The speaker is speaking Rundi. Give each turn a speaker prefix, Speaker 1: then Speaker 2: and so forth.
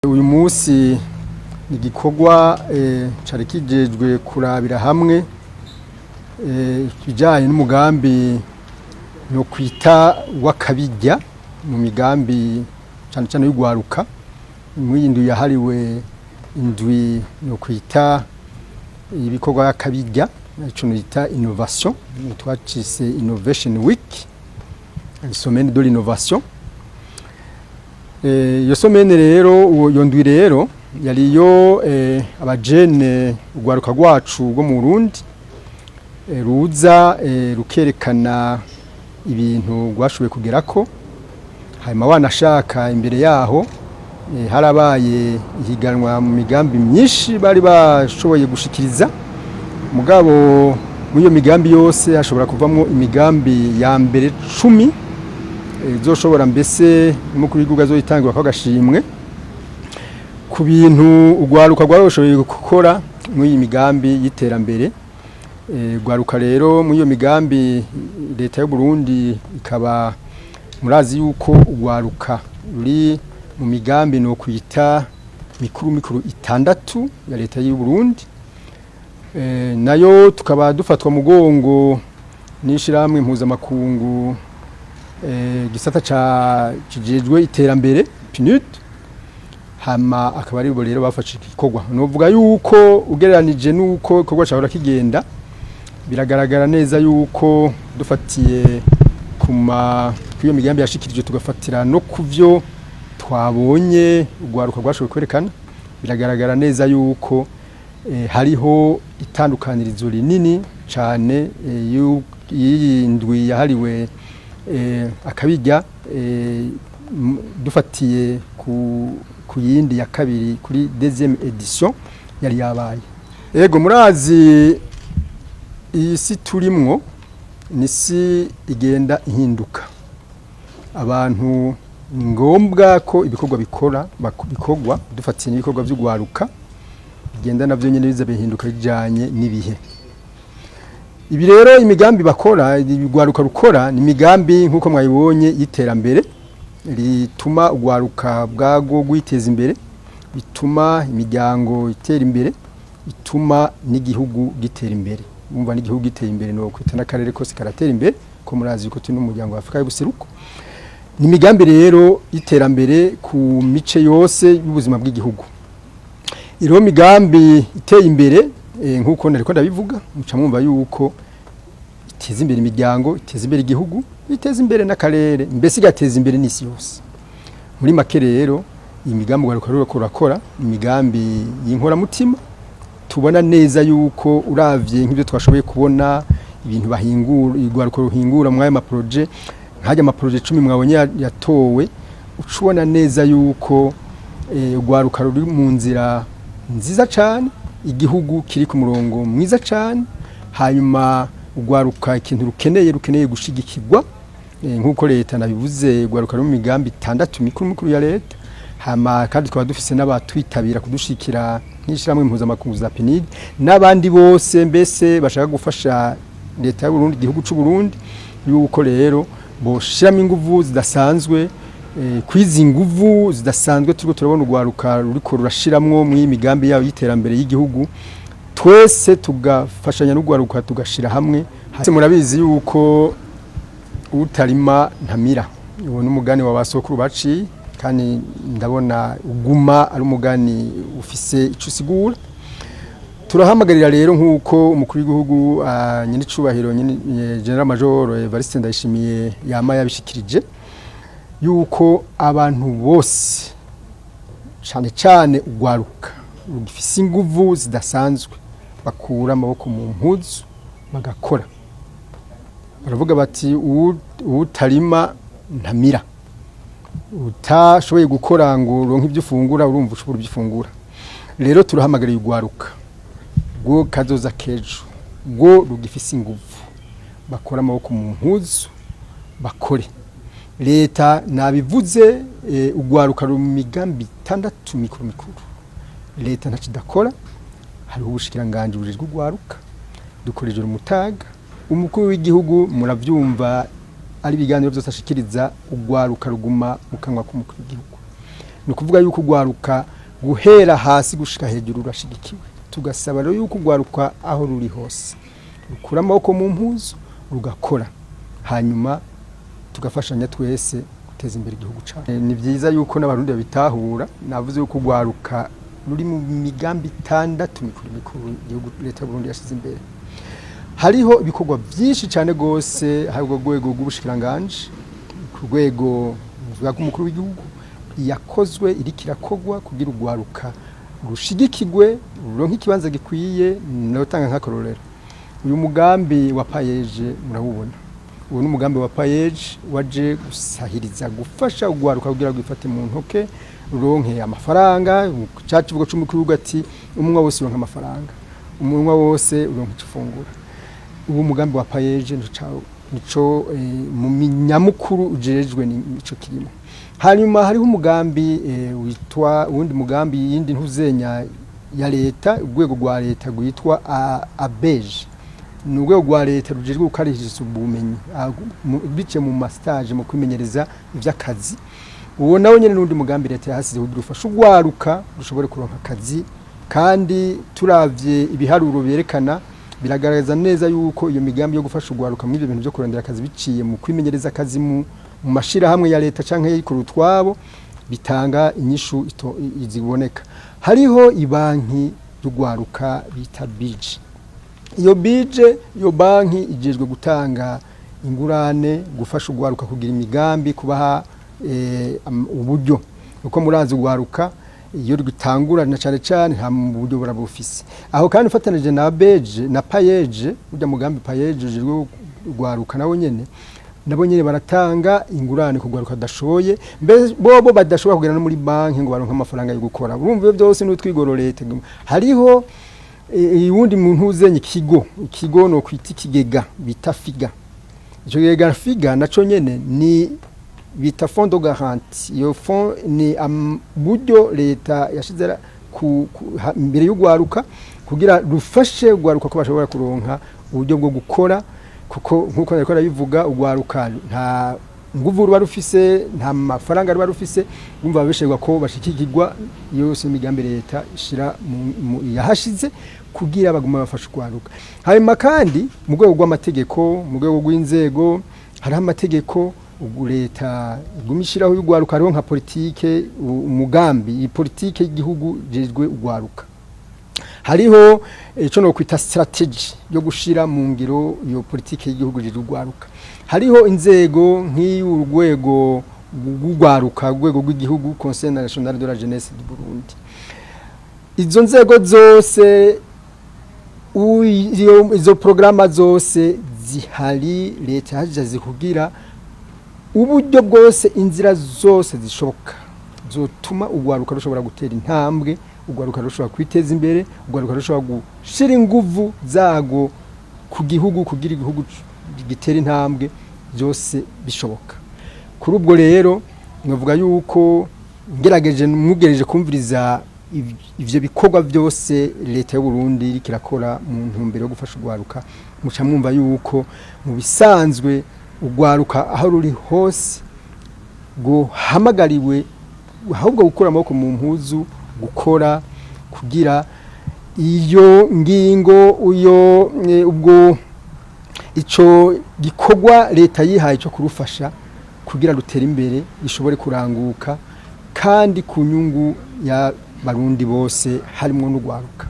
Speaker 1: Uyu munsi ni igikorwa cari kijejwe kurabira hamwe ibijanye n'umugambi no kwita w'akabirya mu migambi cane cane y'ugwaruka mw'iyi ndwi yahariwe indwi no kwita ibikorwa y'akabirya, ico nita innovation, twacise Innovation Week, semaine de l'innovation. Iyo semaine rero, iyo ndwi rero yariyo abajene, urwaruka rwacu rwo mu Burundi, ruza rukerekana ibintu rwashoboye kugerako. Hanyuma wanashaka imbere yaho harabaye ihiganwa mu migambi myinshi bari bashoboye gushikiriza, mugabo muri iyo migambi yose hashobora kuvamwo imigambi ya mbere 10 izoshobora mbese umukuru w'igihugu azoyitangirwa ko agashimwe ku bintu urwaruka rwaroshoboye gukora muri iyi migambi y'iterambere. Urwaruka rero muri iyo migambi, leta y'u Burundi ikaba murazi yuko urwaruka ruri mu migambi no kwita mikuru mikuru itandatu ya leta y'u Burundi, nayo tukaba dufatwa mugongo n'ishirahamwe mpuzamakungu, gisata ca kijejwe iterambere, PNUD. Hama akaba ari bo rero bafashe igikorwa. Novuga yuko ugereranije nuko igikorwa cahora kigenda, biragaragara neza yuko dufatiye kuma kwiyo migambi yashikirije, tugafatira no kuvyo twabonye urwaruka rwashoboye kwerekana, biragaragara neza yuko hariho itandukanirizo rinini cane y'iyi ndwi yahariwe akabirya, dufatiye ku yindi ya kabiri, kuri deuxième édition yari yabaye. Ego, murazi iyi si turimwo ni si igenda ihinduka. Abantu ni ngombwa ko ibikorwa bikora bikorwa dufatiye n'ibikorwa vy'ugwaruka bigenda navyo nyene biza bihinduka bijanye n'ibihe. Ibi rero, imigambi bakora, urwaruka rukora, ni imigambi nk'uko mwayibonye y'iterambere rituma urwaruka bwago rwiteza imbere, bituma imiryango itera imbere, bituma n'igihugu gitera imbere. Umva, n'igihugu gitera imbere no kwita n'akarere kose karatera imbere, ko murazi ko turi n'umuryango wa Afrika y'ubuseruko. Ni imigambi rero y'iterambere ku mice yose y'ubuzima bw'igihugu. Iriho migambi iteye imbere, nk'uko nariko ndabivuga, muca mwumva yuko iteza imbere imiryango, iteza imbere igihugu, iteza imbere n'akarere, mbese igateza imbere n'isi yose muri make. Rero iyi migambi urwaruka ruriko rurakora, imigambi y'inkoramutima, tubona neza yuko uravye nk'ibyo twashoboye kubona, ibintu bahingura, urwaruka ruhingura muri ayo ma projets, nk'ajya ama projets 10 mwabonye yatowe, uca ubona neza yuko urwaruka ruri mu nzira nziza cane, igihugu kiri ku murongo mwiza cane. Hanyuma urwaruka ikintu rukeneye gushigikirwa, nk'uko leta nabivuze, urwaruka ruri mu migambi itandatu mikuru mikuru ya leta. Hama kandi tukaba dufise n'abatwitabira kudushikira nk'ishirahamwe mpuzamakungu za PNUD n'abandi bose mbese bashaka gufasha leta y'u Burundi, igihugu c'u Burundi, yuko rero boshiramo inguvu zidasanzwe. Kwizi nguvu zidasanzwe turiko turabona urwaruka ruriko rurashiramwo mu migambi yabo y'iterambere y'igihugu, twese tugafashanya n'urwaruka, tugashira hamwe. Murabizi yuko utarima ntamira. Uwo n'umugani wa basokuru baciye, kandi ndabona uguma ari umugani ufise ico usigura. Turahamagarira rero, nk'uko umukuru w'igihugu, nyenicubahiro Général Major Evariste Ndayishimiye yama yabishikirije, yuko abantu bose, cane cane urwaruka rugifise inguvu zidasanzwe, bakura amaboko mu mpuzu bagakora. Baravuga bati: "Uwutarima ntamira." Utashoboye gukora ngo uronke ibyo ufungura, urumva ushobora ibyo ufungura. Rero turahamagariye urwaruka rwo kazoza kejo, rwo rugifise inguvu, bakora amaboko mu mpuzu bakore. Leta nabivuze, urwaruka ruri mu migambi itandatu mikuru mikuru. Leta ntaco idakora. Hariho ubushikiranganji bujejwe urwaruka, dukoresheje umutaga. Umukuru w'igihugu muravyumva, ari ibiganiro byose ashikiriza, urwaruka ruguma mu kanwa k'umukuru w'igihugu. Ni ukuvuga yuko urwaruka Guhera hasi gushika hejuru rurashigikiwe. Tugasaba rero yuko urwaruka aho ruri hose rukura amaboko mu mpuzu rugakora, hanyuma tugafashanya twese guteza imbere igihugu cyacu. Ni byiza yuko n'Abarundi babitahura. Navuze yuko urwaruka ruri mu migambi 6 mikuru mikuru igihugu, leta y'u Burundi yashize imbere. Hariho ibikorwa byinshi cyane gose, hari urwego rw'ubushikiranganje, ku rwego rw'umukuru w'igihugu, yakozwe, iriko irakorwa kugira urwaruka rushigikirwe, ruronke ikibanza gikwiye. Notanga nk'akarorero uyu mugambi wa PAEEJ murawubona. Uwo ni umugambi wa PAEEJ waje gusahiriza, gufasha urwaruka kugira rwifate mu ntoke, ruronke amafaranga. Ca kivugo c'umukuru w'igihugu ati: "Umunwa wose uronke amafaranga, umunwa wose uronke ico ufungura." Ubu mugambi wa PAEEJ nico mu minyamukuru ujejwe, nico kirimo. Hanyuma hariho umugambi witwa, uwundi mugambi, yindi ntuzenya ya leta, urwego rwa leta rwitwa ABEJ. Ni urwego rwa leta rujejwe gukarishiriza ubumenyi biciye mu ma stages, mu kwimenyereza ivy'akazi. Uwo nawe nyene n'undi mugambi leta yahasize kugira ufashe urwaruka rushobore kuronka akazi. Kandi turavye ibiharuro byerekana, biragaragaza neza yuko iyo migambi yo gufasha urwaruka muri ibyo bintu byo kurondera akazi biciye mu kwimenyereza akazi mu mashirahamwe ya leta canke yikorera utwabo bitanga inyishu ziboneka. Hariho ibanki y'urwaruka bita BIJE. Iyo BIJE, iyo banki ijejwe gutanga ingurane, gufasha urwaruka kugira imigambi, kubaha uburyo, uko murazi urwaruka iyo rutangura na cane cane nta buryo burabufise. Aho kandi ufatanije na BEJ na PAEEJ, urya mugambi PAEEJ ujejwe urwaruka, nawo nyene, nabo nyene baratanga ingurane ku rwaruka badashoboye, mbe bobo badashobora kugera no muri banki ngo baronke amafaranga yo gukora. Urumva ibyo byose n'utwigoro leta. Hariho iwundi muntu uzenye ikigo no kwita ikigega bita FIGA. Ico kigega FIGA naco nyene ni bita fonds de garantie. Iyo fond ni buryo leta yashize imbere y'urwaruka kugira rufashe urwaruka ko bashobora kuronka uburyo bwo gukora, kuko nkuko nariko arabivuga, urwaruka nta nguvu ruba rufise, nta mafaranga ruba rufise. Urumva babisherwa ko bashikikirwa. Yose imigambi leta ishira yahashize kugira baguma bafasha urwaruka. Hanyuma kandi mu rwego rw'amategeko, mu rwego rw'inzego, hariho amategeko ubu leta iguma ishiraho y'urwaruka. Hariho nka politike, umugambi, iyi politike y'igihugu jejwe urwaruka. Hariho ico no kwita stratégie yo gushira mu ngiro iyo politike y'igihugu jejwe urwaruka. Hariho inzego nk'iy'urwego rw'urwaruka, urwego rw'igihugu, Conseil National de la Jeunesse du Burundi. Izo nzego zose, izo programa zose zihari, leta yaje kugira uburyo bwose, inzira zose zishoboka zotuma urwaruka rushobora gutera intambwe, urwaruka rushobora kwiteza imbere, urwaruka rushobora gushira inguvu zago ku gihugu kugira igihugu gitera intambwe, byose bishoboka. Kuri ubwo rero nkavuga yuko ngerageje mugereje kumviriza ivyo bikorwa byose leta y'u Burundi iriko irakora mu ntumbero yo gufasha urwaruka, muca mwumva yuko mu bisanzwe urwaruka aho ruri hose guhamagariwe ahubwo gukura amaboko mu mpuzu, gukora kugira iyo ngingo, uyo ubwo ico gikorwa leta yihaye cyo kurufasha kugira rutere imbere gishobore kuranguka, kandi ku nyungu ya Barundi bose harimwo n'urwaruka.